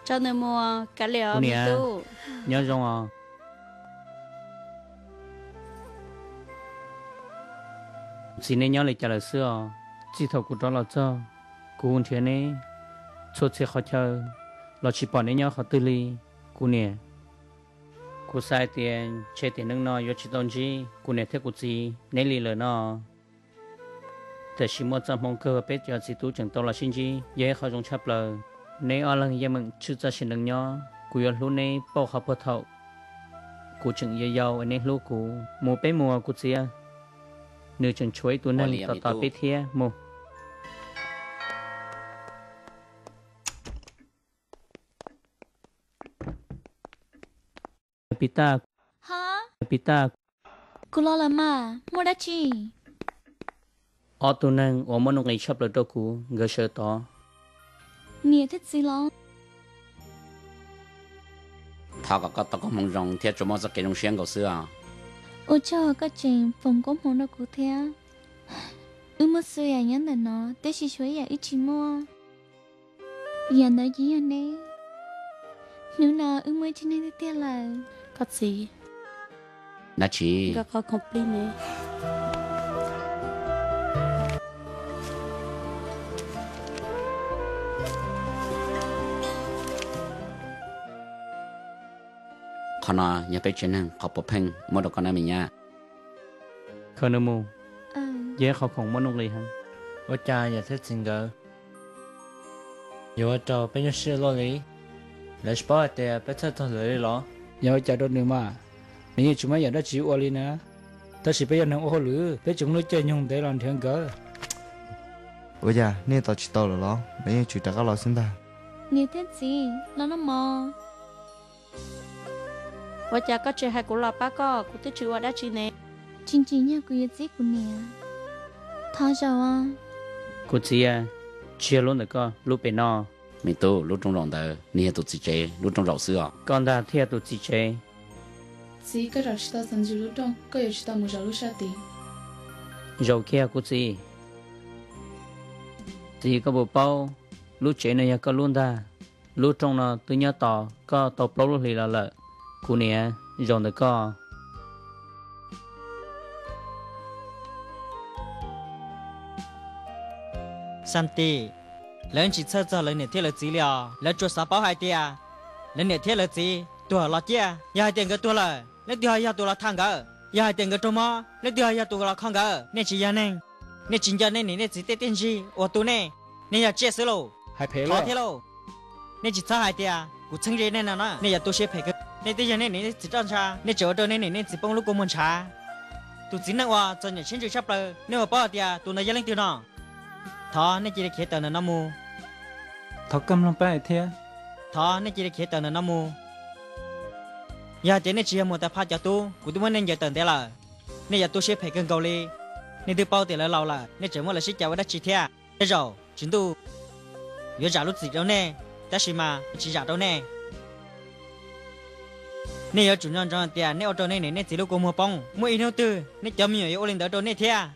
Rau nws mus kav liam os me tub. Nyob zoo os. Txiv, neb nyob li cas lawm xwb os? Txij thaum kuv rov los txog, kuv nrhiav neb txhua txhia qhov chaw los tsis pom neb nyob qhov twg li. Kuv niam, kuv xav hais tias ntshe tiam neej no yuav tsis tau ntsib kuv niam thiab kuv txiv neb li lawm no. Tiam sis muaj txoj hmoo kawg peb cov txiv tub tseem tau los sib ntsib yog ib qho zoo tshaj plaws. Neb ob leeg yeej meem tshwj txoj sia neej nyob, kuv yuav hlub neb pauj qhov puag thaum kuv tseem yau yau es neb hlub kuv. Mus peb mus kuv txiv, nws tseem tshuav ib tug neeg tos tos peb thiab mus. Pis tas, pis tas, kuv los lawm mas, muaj dab tsi? Ob tug neeg uas muaj nuj nqis tshaj plaws rau kuv, nkawd sawv tod. Niam thiab txiv los? Thov kom koj tau koob hmoov zoo thiab tsuas muaj txoj kev zoo siab nkaus xwb os. Ua tsaug koj tseem foom koob hmoov rau kuv thiab. Wb muaj xwb yam nyob ntawm no, tab sis tshuav ib yam wb tsis muaj. Yam ntawd ces yog neb. Hnub no wb muaj ib tsev neeg tiag tiag lawm. Koj txiv, dab tsi? Nkawd qhov khoom plig ne. Qhov no yog peb tsev neeg qhov puav pheej muab rau koj na me nyab. Khaws nws mus, yog ib qhov khoom muaj nuj nqis heev. Ua cas yawm thiab txiv nkawd yuav ua rau peb nyuaj siab luaj li? Lawv tsis paub hais tias peb txhawj txog lawv li los? Yog ua cas rau nws mas, nws yeej tsis muaj yam dab tsi ua li na. Tab sis peb yog neeg ua hauj lwm, peb tseem muaj lub caij nyoog ntev los nrhiav nkawd. Ua cas nej tos tsis tau lawm los? Lawv yeej tseem rov qab los xwb ntag. Niam thiab txiv, los noj mov. Ua cas koj tsis hais kuv los pab koj, kuv twb tsis ua dab tsi ne. Tsis ntsim nyog kuv yuav txib kuv niam. Thov zaum os. Kuv txiv, tsis yog lub ntawm koj, lub pem no. Me tub, lub rooj zaum ntawd nws yog tus txiv tsev lub rooj zaum xwb os. Koj ntag thiaj yog tus txiv tsev. Txiv, koj zaum tsis tau txog ntsis lub rooj, koj yuav tsis tau mus zaum lub sab tid. Zaum kiag kuv txiv. Txiv, koj puas paub lub tsev no yog koj lub ntag? Lub rooj no twb nyob tos koj tau plaub lub hlis los lawm. Kuv niam, zaum ntawm koj. Santi, lawv tsis txhawj txog lawv niam thiab lawv txiv li os. Lawv tsuas xav paub hais tias lawv niam thiab lawv txiv tuag los ciaj. Yog hais tias nkawd tuag lawm, leej twg ho yog tus los tham nkawd? Yog hais tias nkawd raug mob, leej twg ho yog tus los kho nkawd? Nej tsis yog neeg, nej tsis nco nej niam nej txiv tej txiaj ntsig uas tu nej. Nej yog tsiaj xwb lauj. Hais phem thiab lauj. Nej tsis txhob hais tias kuv txheeb ze nej no na, nej yuav tu siab phem kawg. Nej twb yog nej niam nej txiv roj ntsha, nej tseem ua rau nej niam nej txiv poob lub kua muag ntshav. Tus txiv neej uas txom nyem siab ntsws tshaj plaws, nej puas paub hais tias tus ntawd yog leej twg no? Thov nej cia li khiav tawm ntawm no mus. Thov koj mloog pab thiab. Thov nej cia li khiav tawm ntawm no mus. Yog hais tias nej tsis yog Muas Tawv Phaj cov tub, kuv twb muab nej ncaws tawm ntev lawm. Nej yuav tu siab phem kawg nkaus li. Nej twb paub tias lawv laus lawm, nej tseem muab lawv sib cav ua dab tsi thiab? Tej zaum tswv ntuj yuav zam lub txim rau nej, tab sis mas tsis zam rau nej. Nej yuav tsum nco ntsoov hais tias nej ua rau nej niam nej txiv lub kua muag poob, muaj ib hnub twg nej cov me nyuam yuav ua li ntawd rau nej thiab.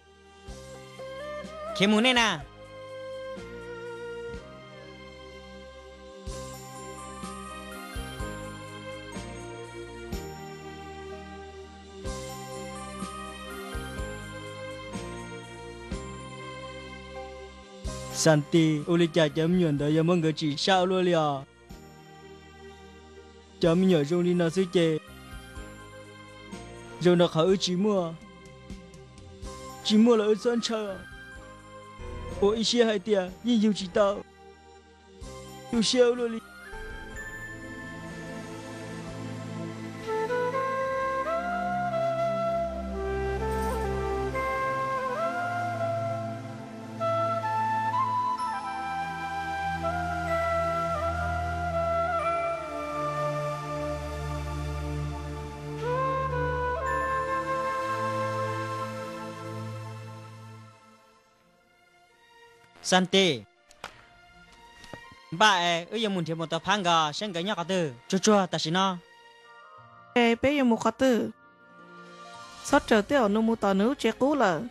Khiav mus nej na. Santi, ua li cas cov me nyuam ntawd yuav muab nkawd tsim sab ua luaj li os? Cov me nyuam zoo li no xwb ces zoo rau qhov wb tsis muaj, tsis muaj los wb txhob ntshaw. Ua ib siab hais tias yeej yug tsis tau, tu siab ua luaj li. Santi, npaj es wb yuav mus nrhiav Mus Tau Phab nkawd seb nkawd nyob qhov twg. Tsuag tsuag tam sim no. Es peb yuav mus qhov twg? Txhob raws tej zaum nws mus tom nws lub tsev qub lawm.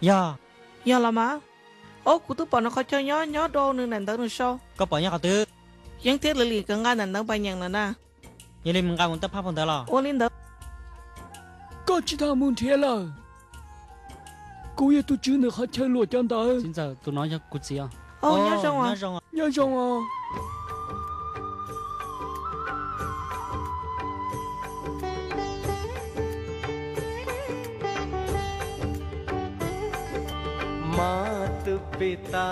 Yog, yog los mas. Ob, kuv twb pom nws qhov chaw nyob nyob rau nws daim ntawv nws sau. Koj pom nyob qhov twg? Yeeb thiab Lwm Lis kawg nqa ntawm ntawv npas nyeem lawm na. Yog li mus nqa mus tab phaj pug ntawd los. Ua li ntawd. Koj tsis tas mus nrhiav lawm. Kuv yog tus tswv ntawm qhov chaw luam cov ntawd. Txiv ntxawm, tus no yog kuv txiv os. Nyob zoo os. मात पिता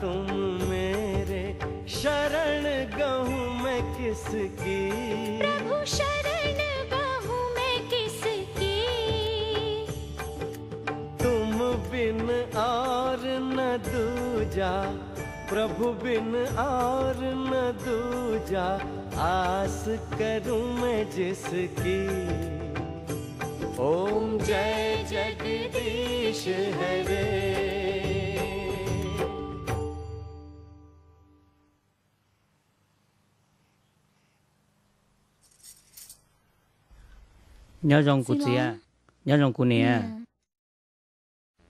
तुम मेरे शरण गहूं मैं किसकी। प्रभु शरण गहूं मैं किसकी। तुम बिन और न दूजा, प्रभु बिन और न दूजा, आस करूं मैं जिसकी। ओम जय जगदीश हरे। Nyob zoo kuv txiv, nyob zoo kuv niam.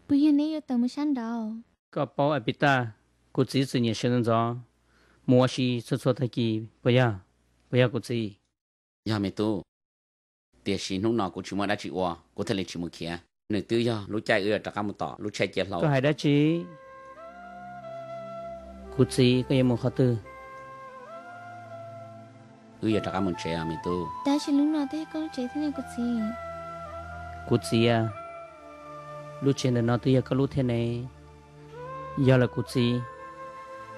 Puas yog neb yuav tawm mus sab nraud? Koj paub As Pis Taj, kuv txiv txom nyem sawv ntxov ntxov mus ua si txhua txhua tag kis puas yog? Puas yog kuv txiv? Yog me tub, tiam sis hnub no kuv tsis muaj dab tsi ua, kuv thiaj li tsis mus khiav. Nws twb yog lub caij wb yuav rov qab mus tom lub tsheb cia hlau. Koj hais dab tsi? Kuv txiv, koj yuav mus qhov twg? Wb yuav rov qab mus tsev os me tub. Tab sis lub no twb yog koj lub tsev thiab ne kuv txiv. Kuv txiv, lub tsev ntawm no twb yog koj lub thiab ne. Yog lawm kuv txiv,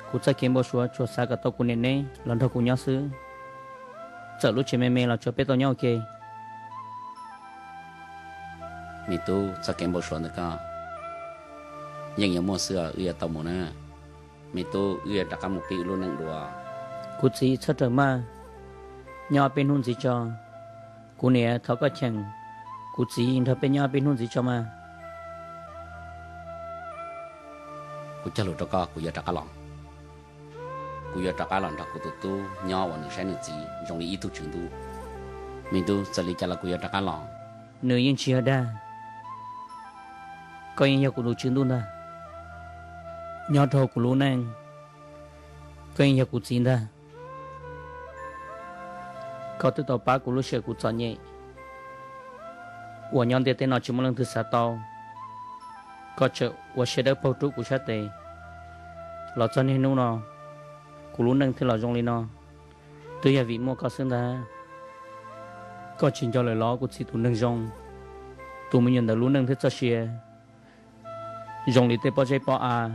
kuv txoj kev npau suav tsuas xav kom tau kuv niam neb los nrog kuv nyob xwb. Txawm lub tsev me me los tsuav peb tau nyob ua ke. Me tub, txoj kev npau suav ntawm koj yeej yuav muaj xwb os, wb yuav tau mus na. Me tub, wb yuav rov qab mus pib wb lub neej dua. Kuv txiv, txhob rawm maj, nyob ob peb hnub ntxiv tso. Kuv niam, thov koj cheem kuv txiv nrog peb nyob ob peb hnub ntxiv tso mas. Kuv cog lus rau koj, kuv yuav rov qab los. Kuv yuav rov qab los nrog kuv tus tub nyob uas nws saib nws txiv zoo li ib tug tswv ntuj. Me tub, txawm li cas los kuv yuav rov qab los. Nws yeej tsis yog dag, koj yeej yog kuv tus tswv ntuj ntag. Nyob rau kuv lub neej, koj yeej yog kuv txiv ntag. Koj twb tau pab kuv lub sij hawm kuv txom nyem uas nyob ntiaj teb no tsis muaj leej twg xav tau. Koj tseem ua siab dawb paug rub kuv sab tes los txog niaj hnub no, kuv lub neej thiaj los zoo li no, twb yog vim muaj koj xwb ntag. Koj tsis nco lawm los kuv txiv, tus neeg zoo, tus me nyuam ntawm lub neej thiab txoj sia zoo li tej pob zeb pob av,